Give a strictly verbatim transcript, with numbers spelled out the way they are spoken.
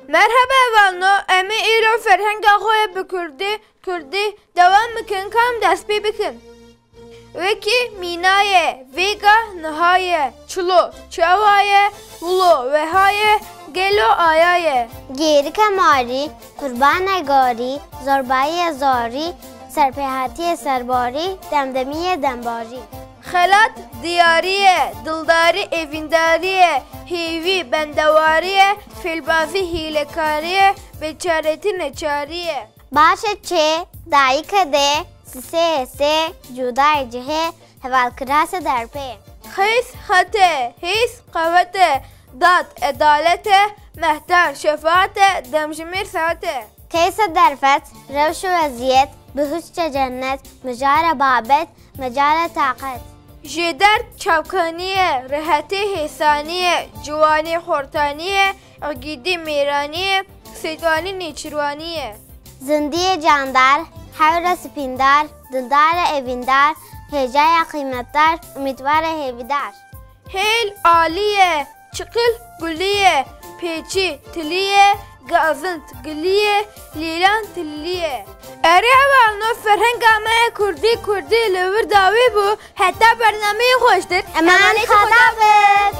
Merheba hevalno, em ê îro ferhenga xwe yê bi kurdî, kurdî dewam bikin, kam dest pê bikin. Wekî mîna ye, vêga niha ye, çilo çawa ye, wilo weha ye, gelo aya ye. Gêrike marî, qurbane garî, zorbayiye zarî, serpêhatiye serbarî, demdemiye dembarî. Xelat diyarî ye, dildarî evîndarî ye, hêvî bendewarî ye, fêlbazî hîlekarî ye, bêçaretî neçarî ye. Baş e çê, dayike dê, sisê hêsê, cudayê cihê, hevalkirase derpê. Xeys xete, hês qewete, dad edalete, mehtar şefaate, demjimêr saate. Teyse derfet, rewş û weziyet, bihuşte cennet, mijare babet, mecale taqet. Jêderd çavkanî ye, rehetê hêsanî ye, ciwanê xortanî ye, egîdî mêranî ye, seytwanî nêçîrwanî ye. Zindiyê candar, hewre spîndar, dildare evîndar, hêjaya qîmetdar, umîdware hêvîdar. Hêl alî ye, çiqil gulî ye, pêçî tilî ye, gazint gilî ye, lîlan tilî ye. Erê hevalno, ferhenga me ya kurdî, kurdî li wir dawî bû. Heta bernameyê xweştir. Emanetî Xweda bit.